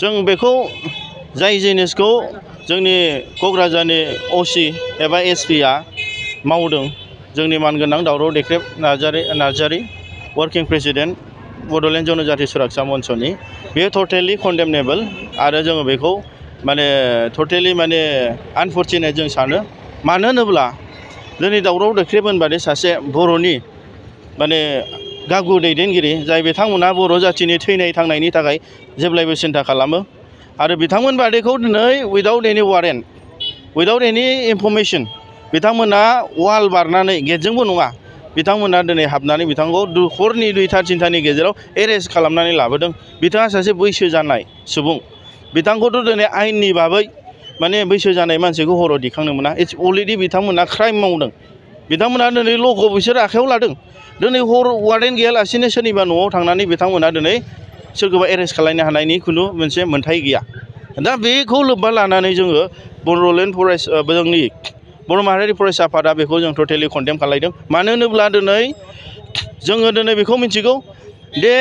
जों बेखौ जाय जिनिसखौ जोंनि क'क्राझारनि असि एबा एसपिआ मावदों जोंनि मानगोनां दावराव देख्रेब नार्जारी वर्किं प्रेसिडेन्ट बड'लेण्ड जनजाति सुरक्षा मन्चनि बेयो टटेलि कन्डेमनेबल आरो जोङो बेखौ माने टटेलि माने आनफर्चुनेट जों सानो मानो होनोब्ला दिनै दावराव देख्रेब होनबादि सासे बर'नि माने गागु दैदेनगिरि जाय बिथांमोना बर' जाथिनि थैनाय थांनायनि थाखाय जेब्लायबो सिन्था खालामो आरो बिथांमोन बादिखौ दिनै उइदाउट एनि वारेन्ट उइदाउट एनि इनफरमेसन बिथांमोना वाल बारनानै गेटजोंबो नङा बिथांमोना दिनै हाबनानै बिथांखौ हरनि 2:30 गेजेराव एरेस्ट खालामनानै लाबोदों बिथाङा सासे बैसो जानाय सुबुं बिथांखौथ' दिनै आयेननि बाबै माने बैसो जानाय मानसिखौ हराव दिखांनो मोना इट्स अलरेडि बिथांमोना क्राइम मावदों बिथांमोना दिनै ल'खौ बिसोर आखायाव लादों दिनै हर वारेन्ट गैयालासेनो सोरनिबा न'आव थांनानै बिथांमोना दिनै सोरखौबा एरेस्ट खालामनो हानायनि खुनु मोनसे मोन्थाय गैया दा बेखौ लोब्बा लानानै जोङो बड'लेण्ड जोंनि बर' माहारियारि फरायसा आफादा बेखौ जों टटेलि कन्डेम खालामदों मानो होनोब्ला दिनै जोङो दिनै बेखौ मिथिगौ दे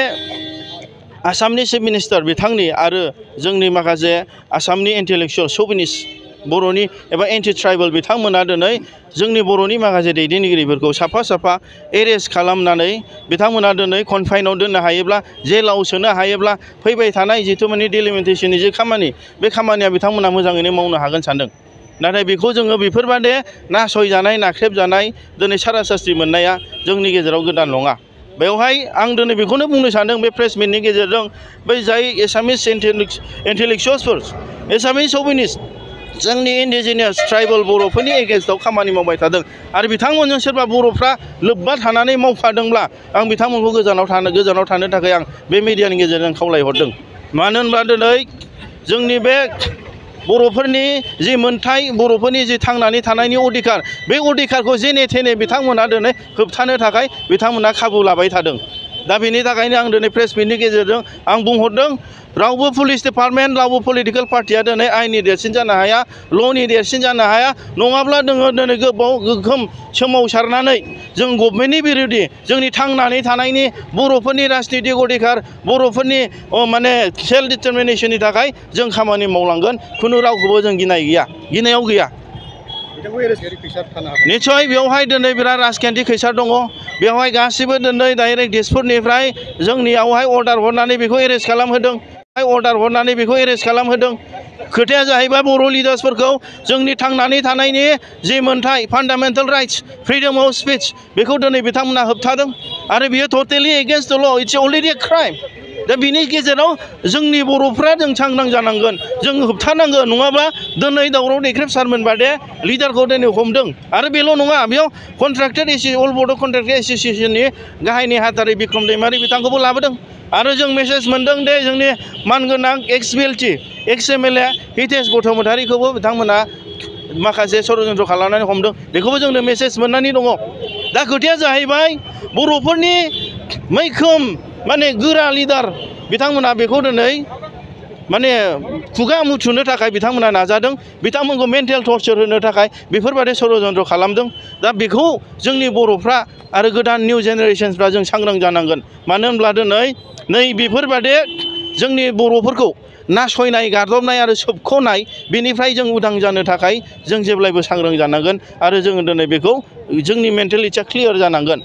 आसामनि चिफ मिनिस्टार बिथांनि आरो जोंनि माखासे आसामनि इन्टेलेक्सुवेल श'भिनिस्ट बर'नि एबा एन्टि ट्राइबेल बिथांमोना दिनै जोंनि बर'नि माखासे दैदेनगिरिफोरखौ साफा साफा एरेस्ट खालामनानै बिथांमोना दिनै कनफाइनाव दोननो हायोब्ला जेलाव सोनो हायोब्ला फैबाय थानाय जिथु माने डिलिमिटेसननि जे खामानि बे खामानिया बिथांमोना मोजाङैनो मावनो हागोन सानदों नाथाय बेखौ जोङो बेफोरबादि नासयजानाय नाख्रेबजानाय दिनै सारा सास्ति मोननाया जोंनि गेजेराव गोदान नङा बेवहाय आं दिनै बेखौनो बुंनो सानदों बे प्रेस मिटनि गेजेरजों बै जाय एसामिस इन्टेलेक्सुवेल्सफोर एसामिस श'भिनिस्ट जोंनि इन्डिजिनियास ट्राइबेल बर'फोरनि एगेन्स्टआव खामानि मावबाय थादों आरो बिथांमोनजों सोरबा बर'फ्रा लोब्बा थानानै मावफादोंब्ला आं बिथांमोनखौ गोजानाव थानो थाखाय आं बे मिडियानि गेजेरजों खावलायहरदों मानो होनब्ला दिनै जोंनि बे बर'फोरनि जि मोन्थाय बर'फोरनि जि थांनानै थानायनि अधिकार बे अधिकारखौ जेने थेने बिथांमोना दिनै होबथानो थाखाय बिथांमोना खाबु लाबाय थादों दा बेनि थाखायनो आं दिनै प्रेस मिटनि गेजेरजों आं बुंहरदों रावबो पुलिस डिपार्टमेन्ट रावबो पलिटिकेल पार्टिया दिनै आयेननि देरसिन जानो हाया ल'नि देरसिन जानो हाया नङाब्ला जोङो दिनै गोगोम सोमावसारनानै जों गभर्नमेन्टनि बिरोधि जोंनि थांनानै थानायनि बर'फोरनि राजनितिक अधिकार बर'फोरनि माने सेल्फ डिटारमिनेसननि थाखाय जों खामानि मावलांगोन खुनु रावखौबो जों गिनायाव गैया निस्सय बेवहाय दिनै बिराद राजखान्थि खैसार दङ बेवहाय गासिबो दिनै डाइरेक्ट दिसपुरनिफ्राय जोंनियावहाय अर्डार हरनानै बेखौ एरेस्ट खालामहोदों खोथाया जाहैबाय बर' लिडार्सफोरखौ जोंनि थांनानै थानायनि जि मोन्थाय फान्डामेन्टेल राइट्स फ्रिडम अफ स्पिच बेखौ दिनै बिथांमोना होबथादों आरो बियो totally against the law it's already a crime दा बिनि गेजेराव जोंनि बर'फ्रा जों सांग्रां जानांगोन जों होबथानांगोन नङाब्ला दिनै दावराव देख्रेब सारमोन बादे लिडारखौ दिनै हमदों आरो बेल' नङा बेयाव कन्ट्राक्टेड अल बड' कन्ट्राक्टेड एस'सिएशननि गाहाय नेहाथारि बिक्रम दैमारि बिथांखौबो लाबोदों आरो जों मेसेज मोन्दों दे जोंनि मानगोनां एक्स BLT एक्स MLA हितेश बसुमतारीखौबो बिथांमोना माखासे षड्यन्त्र खालामनानै हमदों बेखौबो जोंनो मेसेज मोननानै दङ दा खोथाया जाहैबाय बर'फोरनि मैखोम माने गोरा लिडार बिथांमोना बेखौ दिनै माने खुगा मुथुनो थाखाय बिथांमोना नाजादों बिथांमोनखौ मेन्टेल टर्चार होनो थाखाय बेफोरबादि षड्यन्त्र खालामदों दा बेखौ जोंनि बर'फ्रा आरो गोदान निउ जेनेरेशनफ्रा जों सांग्रां जानांगोन मानो होनब्ला दिनै नै बेफोरबादि जोंनि बर'फोरखौ नासयनाय गादबनाय आरो सोबख'नाय बेनिफ्राय जों उदां जानो थाखाय जों जेब्लायबो सांग्रां जानांगोन आरो जोङो दिनै बेखौ जोंनि मेन्टेलिटिया क्लियार जानांगोन